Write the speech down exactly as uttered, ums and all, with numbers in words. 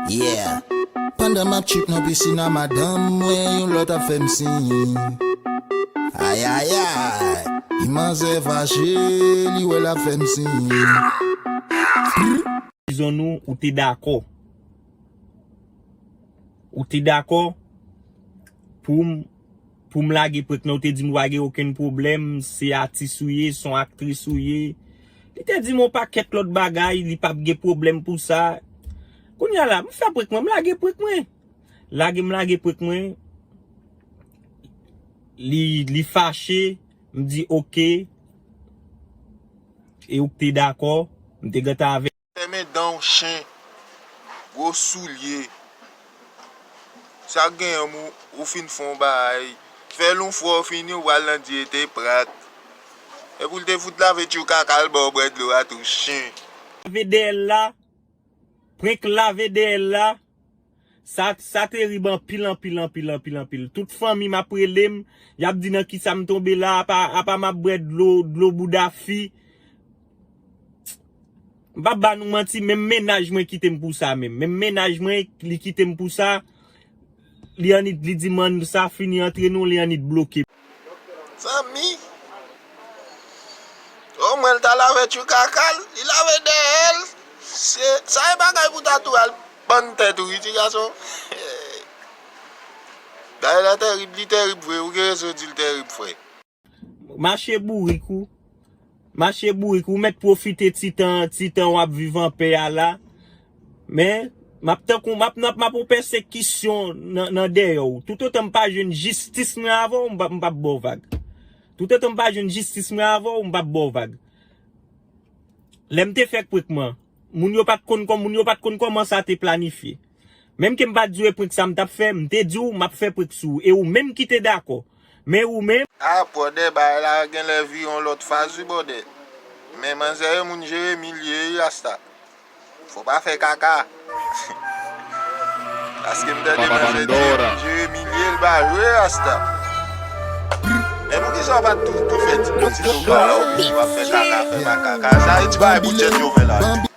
Yeah. Pandan m ap trip nan pisin a madanm mwen, yon lòt ap fè m siy. Ayayay. Yon manzè fache, li wè l ap fè m siy. Dizon nou, ou te dakò. Ou te dakò pou m, pou m lage prank nan, ou te di m ou pa gen okenn pwoblèm, se atis ou ye, se yon aktris ou ye. Li te di m yon pakèt lòt bagay, li p ap gen pwoblèm pou sa. Kounye a la, m fè prank mwen, m lage prank mwen. Lage m lage prank mwen. Li, li fache, m di oke. E ou te dakò, m te gentan avè. Fèmen dan w, chen. Gwo soulye. Sa k gen yon mou, ou fin fè yon bagay. Fè l yon fwa, w fini, w pral nan Dye te prank. Epi w te fout lave tchou kaka l ba w bwè dlo a tou, chen. Lave dèyè l la. Prank lave dèyè l la. Sa, sa terib anpil, anpil, anpil, anpil, anpil. Tout fanmi m ap rele m, y ap di nan kisa m tonbe la, apa, apa m ap bwè dlo, dlo bouda fi. M p ap ba nou manti, menm mennaj mwen kite m pou sa menm. Menm mennaj mwen, li kite m pou sa. Li annik, li di m ann sa fini antre nou, li annik bloke m. Zanmi. O mwen l ta lave tchou kaka l, li lave dèyè l. Se, sa e bagay pou ta tou al bann tèt ou, wi, ti gason. Bagay la terib, li terib vre, ou gen rezon di l terib, frè. Mache bourik ou. Mache bourik ou, mèt pwofite ti tan, ti tan w ap viv anpè a la. Men, m ap tankou, m ap, m ap, m ap yon pèsekisyon nan, nan dèyè w. Toutotan m pa jwenn jistis mwen avè w, m p ap, m p ap ba w vag. Toutotan m pa jwenn jistis mwen avè w, m p ap ba w vag. Lè m te fè prank mwen, moun yo pa t konn kòm, moun yo pa t konn kòman sa te planifye. Menm ke m pa t di w e prank sa m t ap fè, m te di w m ap fè prank sou ou. E ou menm ki te dakò. Men ou menm. A, bwòdè, bagay la genlè vire yon lòt faz, wi, bwòdè. Men manzè yo, moun Jeremi l ye, wi, rasta. Fò pa fè kaka. Paske m tande manzè di Jeremi l ye, l pa jwe rasta. Men poukisa w pa t tou, tou fè ti, ti sou pa w, w ap fè kaka, fè pa kaka. Sa e ti bagay pou tchèt yo fè la.